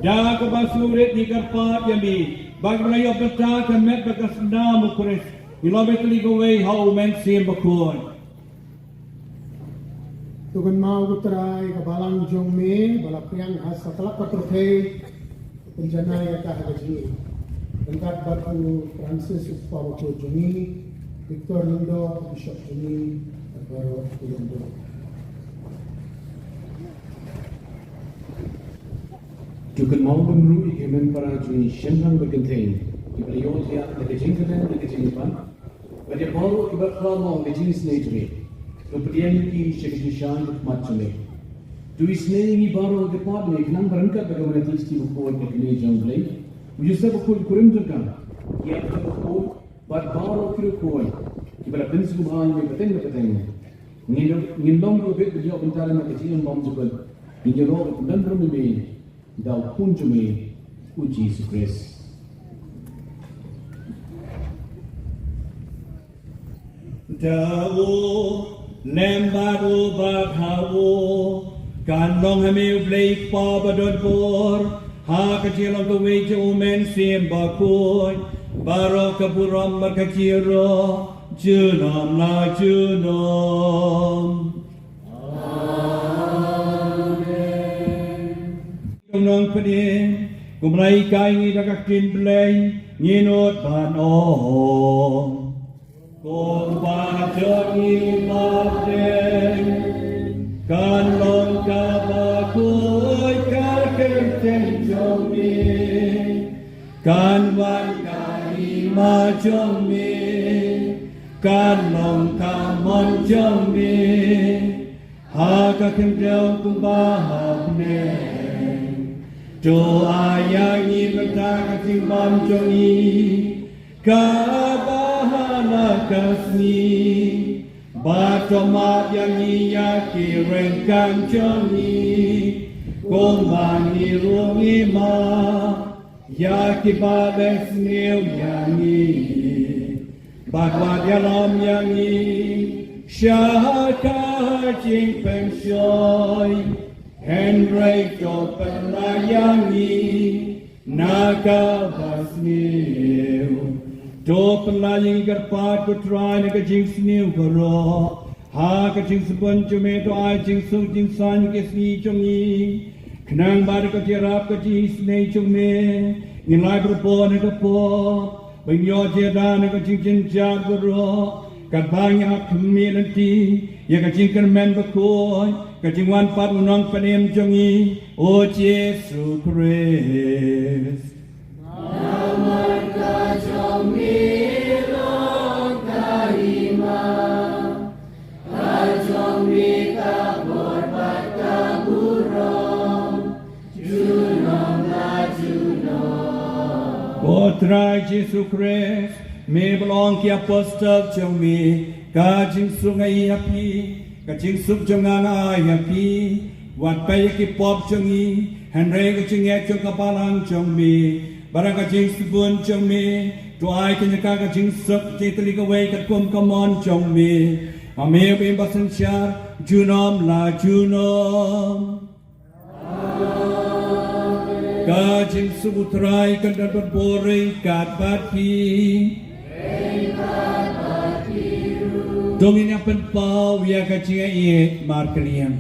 Da kaba sngewrit ngi kyrpad ïa me ba ka la ïoh bynta ka met bad ka snam u Khrist. Ngi lawei tylli kawei ha u Mynsiem Bakhuid. To kynmaw ko Trai ka balang jong me ba la pdiang ha satlak ka pyrthei, pynjanai ïa ka ha ka jingim ryngkat bad u Francis u kpa bakhuid jong ngi, Victor Lyngdoh u bishop jong ngi, bad baroh ki lyngdoh. To kynmaw bynriew ïa ki hynmen para jong ngi shynrang bad kynthei kiba la ïoh thiah da ka jingkmen da ka jingïapan. Bad ïa baroh kiba khlad mo ka jingsnei jong me, to pdiang ïa ki sha ka jingshai ha khmat jong me. To isynei ïa ngi baroh ha ka paid jong me khnang ba ryngkat bad ka Mother Theisotti bakhuid ka kmie jong U Blei, u Joseph bakhuid u kurim jong ka, ki ap jong bakhuid bad baroh ki riewkhuid kiba la pynsngewbha ïa me pateng pateng. Ngin, ngin long kiba bit ban ïoh bynta na ka jingim bymjukut. Ngin ïaroh ban pyndonkam ïa me da u Khun jong me u Jisu Khrist. Da u lem bad u bad ha u kan long ha me U Blei Kpa badonbor, bor ha ka jinglong kawei jong u Mynsiem Bakhuid, baroh ka burom bad ka jingïaroh junom la junom. Amen. Nongpynim, kumba la hikai ngi da ka ktien Blei, ngin nud ban ong. Ko Kpa jong ngi ba ha bneng, kan long kaba khuid ka kyrteng jong me. Kan wan ka hima jong me, kan long ka mon jong me ha ka khyndew kumba ha bneng. To ai ïa ngi mynta ka jingbam jong ngi kaba ha la ka sngi, bad to map ïa ngi ïa ki ryngkang jong ngi, kumba ngi ruh ngi map ïa kiba leh sniew ïa ngi. Bad wat ïalam ïa ngi sha ka jingpynshoi, hynrei to pynlait ïa ngi na kaba sniew. To pynlait ïa ngi kyrpad ko Trai na ka jingsniew baroh. Ha ka jingsbun jong me to ai jingsuk jingsaiñ ki sngi jong ngi, khnang ba da ka jingïarap ka jingisynei jong me ngin lait barabor na ka pop, ban ïoh jingïada na ka jingjynjar baroh, katba ngi ap khmih lynti ïa ka jingkyrmen bakhuid ka jingwan pat u Nongpynim jong ngi, u Jisu Khrist. Namar ka jong me long ka hima, ka jong me ka bor bad ka burom, junom la junom. Ko Trai Jisu Khrist, me ba la ong ki apostol jong me, ka jingsuk nga ai ha phi, ka jingsuk jong nga nga ai ha phi. Wat peit ïa ki pop jong ngi, hynrei ka jingngeit jong ka balang jong me, bad ka jingsbun jong me, to ai kane ka, ka jingsuk jingtylli kawei katkum ka mon jong me. Ha me u ba im ba synshar junom la junom. Ka jingsuk u Trai kan don bad bor ryngkat bad phi. To ngin ïa pynpaw ïa ka jingaieit markylliang.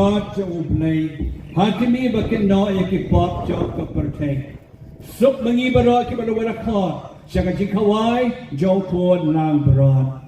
Jong U Blei, ha kine ba kynnoh ïa ki pop jong ka pyrthei. Suk ma ngi baroh kiba la wan khot sha ka jingkhawai jong U Khun langbrot.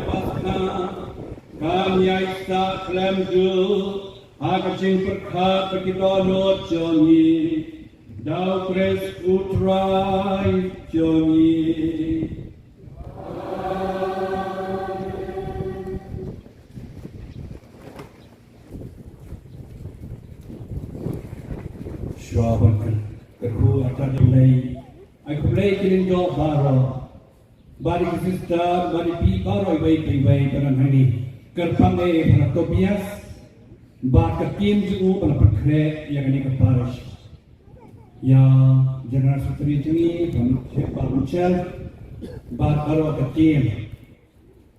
Paskha kan ïai sah khlem juh ha ka jingpyrkhat bad ki dohnud jong ngi. Da U Khrist U Trai jong ngi. Shuwa ban kyrkhu, ïa ka Blei, ai khublei ïa ki lyngdoh baroh. Bad ïa ki sister, bad ïa phi baroh iwei pa iwei ba don hangne. Kyrpang eh para Tobias bad ka team jong u ba la pynkhreh ïa kane ka parish. Ïa General Secretary jong ngi, Bah Michel, bad baroh ka team.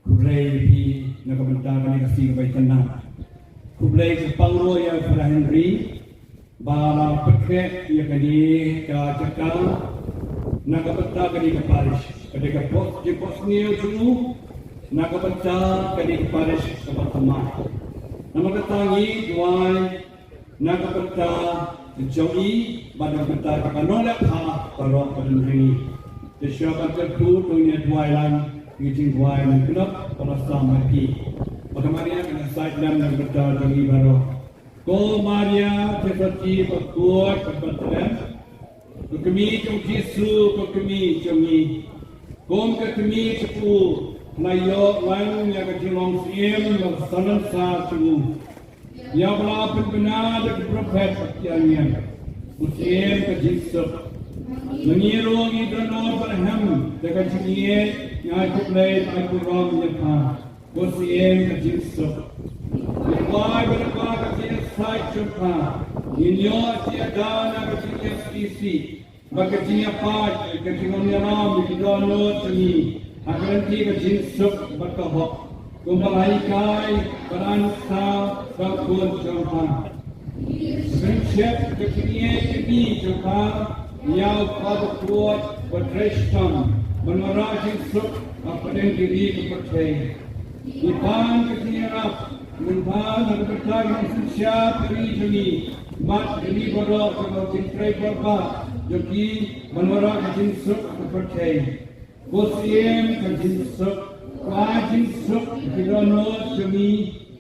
Khublei ïa phi na ka bynta kane ka sngi kaba itynnad. Khublei kyrpang ruh ïa u Father Henry ba la pynkhreh ïa kane ka jaka na ka bynta kane ka parish. Ka dei ka pos, ka pos jingpos jong u na ka bynta kane ka parish kaba thymmai. Namar kata ngi duwai na ka bynta jong i bad na ka bynta kiba nongleh bha baroh ba don hangne. Te shuwa ban kyrkhu to ngin ïa duwai lang, ïa ka jingduwai na ka bynta ba la sam ïa phi. Ba ka Maria kan ïa said lem na ka bynta jong ngi baroh. Ko Maria, te sa ti ba khuid bad ba tlem. Ko kmie jong u Jisu, ko kmie jong ngi. Kum ka kmie jong u, la ïoh lang ïa ka jinglong syiem bad ka salonsar jong u. Ïa ba la pynbna da ki prophet bad ki angel. Ko Syiem ka jingsuk. Ma ngi ruh ngi dohnud ban hem da ka jingïeit, ngi ai khublei, ai burom ïa pha. Ko Syiem ka jingsuk. Ngi duwai ba lyngba ka jingïasaid jong pha ngin ïoh jingïada na ka jingïasngewsih bad ka jingïapait, ka jingïalam ïa ki dohnud jong ngi ha ka lynti ka jingsuk bad ka hok. Kumba la hikai bad la nuksa da u Khun jong pha. Ban shep ka jingïeit kmie jong pha ïa u Kpa bakhuid ba trei shitom ban wanrah jingsuk hapdeng ki ri ka pyrthei. Ngi pan ka jingïarap lyngba na ka bynta ki nongsynshar ka ri jong ngi bad ki ri baroh jong ka jingtrei bor bad jong ki ban wanrah ka jingsuk ka pyrthei. Ko Syiem ka jingsuk, ko ai jingsuk ki dohnud jong ngi,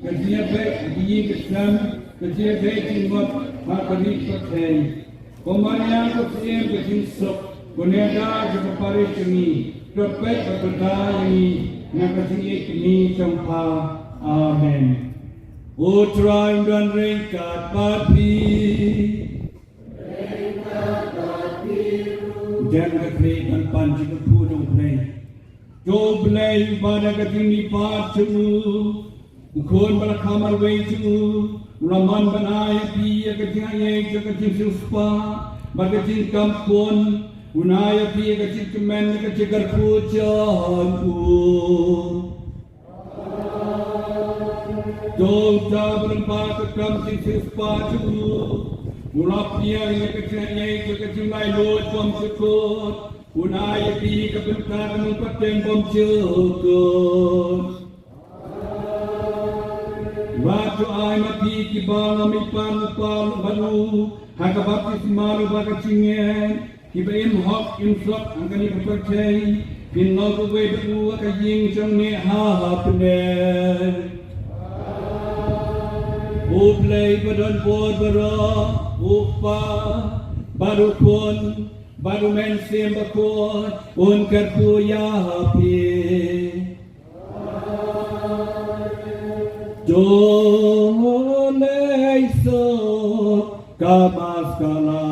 ka jingïabeh ka ïing ka sem, ka jingïabeh jingmut ha ka ri ka pyrthei. Ko Maria ko Syiem ka jingsuk, ko neh da jong ka parish jong ngi, to peit bad pynda ïa ngi na ka jingïeit kmie jong pha. Amen. U Trai un don ryngkat bad phi. Dang ka khlieh ban pan jingkyrkhu jong U Blei. To U Blei uba da ka jingmihpat jong u, U Khun ba la kha marwei jong u, u la mon ban ai ïa phi ïa ka jingaiei jong ka jingsiewspah bad ka jingkam khun. Un ai ïa phi ïa ka jingkmen ïa ka jingkyrkhu jong u. To uta ba lyngba ka kam jingsiewspah jong u, u la pdiang ïa ka jingaiei jong ka jinglaitluid bymjukut. Un ai ïa phi ka bynta ka nongpateng bymjukut. Bad to ai ma phi kiba la mihpat lypa bad u ha ka baptisma lyngba ka jingngeit, kiba im hok im slok ha kane ka pyrthei, phin long kawei bad u ha ka ïing jong neh ha bneng. U Blei ba don bor baroh, U Kpa bad U Khun bad U Mynsiem Bakhuid, un kyrkhu ïa phi. To leit suk ka maskela.